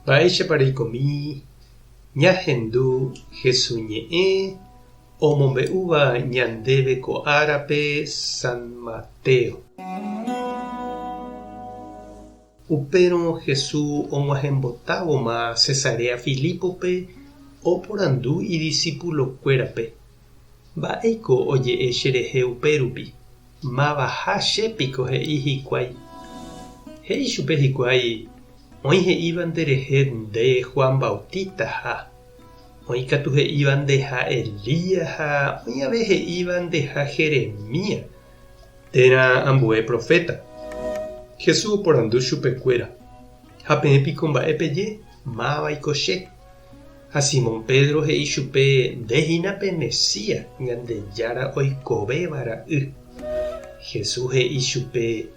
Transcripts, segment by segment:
Mba'éichapa reikomi ñahendu Hesu ñe'ẽ omombe'úva ñandéve ko árape San Mateo? Upérõ Hesu og̃uahẽmbotávoma Cesarea Filípope oporandu idisipulokuérape, Mba'éiko oje'e cherehe upérupi? Mavaha che piko he'i hikuái. He'i chupe hikuái, Oĩ he'íva nderehe nde Juan Bautistaha, oĩ katu he'íva ndeha Elías ha oĩ ave he'íva ndeha Jeremías térã ambue proféta. Jesús oporandu chupekuéra, Ha peẽ piko mba'e peje, mávaiko che? Ha Simón Pedro he'i chupe, Nde hína pe Mesías, Ñandejára oikovéva ra'y. Jesús he'i chupe,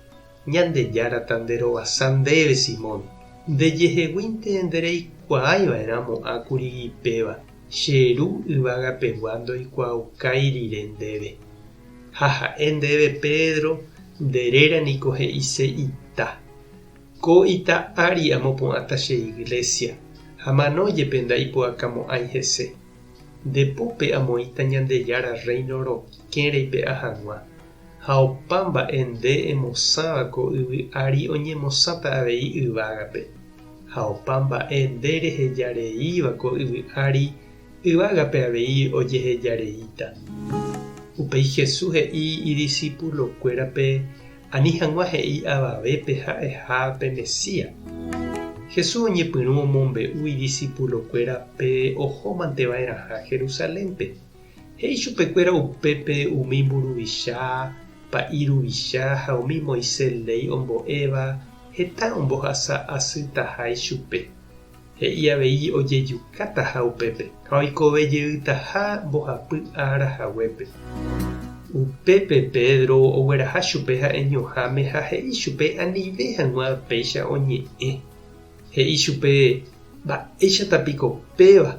Ñandejára tanderovasa ndéve, Simón, ndejeheguínte ndereikuaái va'erã mo'ã kuri péva, che Ru yvagapegua ndoikuaaukái rire ndéve. Ha ha'e ndéve Pedro, nde réra niko he'ise ita. Ko ita ári amopu'ãta che iglésia, ha mano jepe ndaipu'akamo'ãi hese. Nde pópe amoĩta Ñandejára Rréino rokẽ reipe'a hag̃ua, ha opa mba'e nde emosãva ko yvy ári oñemosãta avei yvágape, ha opa mba'e nde rehejareíva ko yvy ári yvágape avei ojehejareíta. Upéi Jesús he'i idisipulokuérape Ani hag̃ua he'i avavépe ha'eha pe Mesías. Jesús oñepyrũ omombe'u idisipulokuérape ohómante va'erãha Jerusalénpe. He'i chupekuéra upépe umi mburuvicha, pa'i ruvicha ha umi Moisés léi ombo'éva heta ombohasa asytaha ichupe. He'i avei ojejukátaha upépe ha oikove jeytaha mbohapy ára haguépe. Upépe Pedro ogueraha chupe ha'eñoháme ha he'i chupe anive hag̃ua péicha oñe'ẽ. He'i chupe, Mba'éichata piko péva?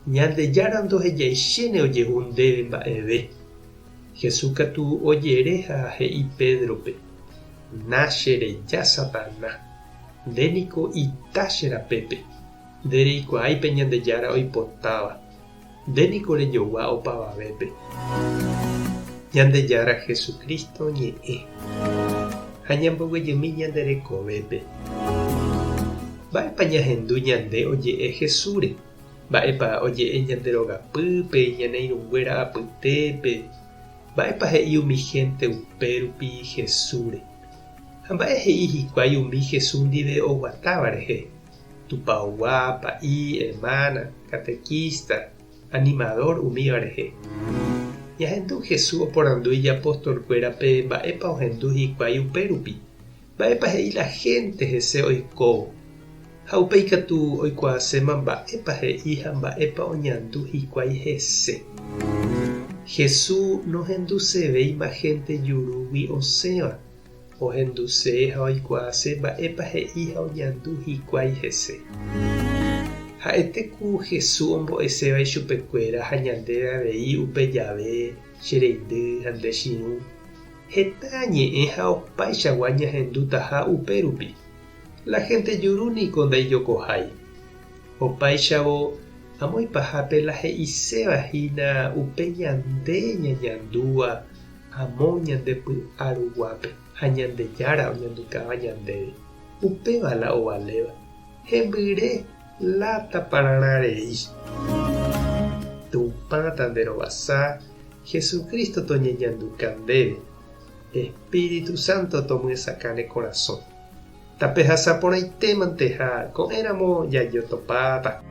Ñandejára ndohejaichéne ojehu ndéve mba'eve. Jesús katu ojere ha he'i Pédrope, Na che reja Satana! Nde niko ita che rapépe, nde reikuaái pe Ñandejára oipotáva, nde niko rejogua opavavépe. Ñandejára Jesucristo ñe'ẽ. Ha ñamboguejymi ñande rekovépe. Mba'épa ñahendu ñande oje'e Jesúsre? Mba'épa oje'e ñande rogapýpe, ñane irũnguéra apytépe? Mba'épa he'i umi hénte upérupi Jesúsre? Ha mba'e he'i hikuái umi Jesús ndive oguatáva rehe, tupaogua, pa'i, hermana, catequista, animador umíva rehe? Ñahendu Jesús oporandu ijapostolkuérape mba'épa ohendu hikuái upérupi, mba'épa he'i la hénte hese oikóvo. Ha upéi katu oikuaaséma mba'épa he'i ha mba'épa oñandu hikuái hese. Jesús nohendusevéima hénte jurúgui osẽva, ohenduse ha oikuaase mba'épa he'i ha oñandu hikuái hese. Ha'ete ku Jesús ombo'eséva ichupekuéra ha ñandéve avei upe jave, che reindy ha nde chirũ, heta ñe'ẽ ha opaichagua ñahendutaha upérupi. La hénte juru niko ndaijokohái. Opáichavo, amo ipahápe la he'iséva hína upe ñande ñañandúva amo ñande py'a ruguápe ha Ñandejára oñandukáva ñandéve. Upéva la ovaléva. Hembyre la tapararã rei. Tupã tanderovasa, Jesucristo toñeñanduka ndéve. Espíritu Santo tomyesakã ne korasõ. Tapehasa porãitémante ha ko'ẽramo jajotopáta.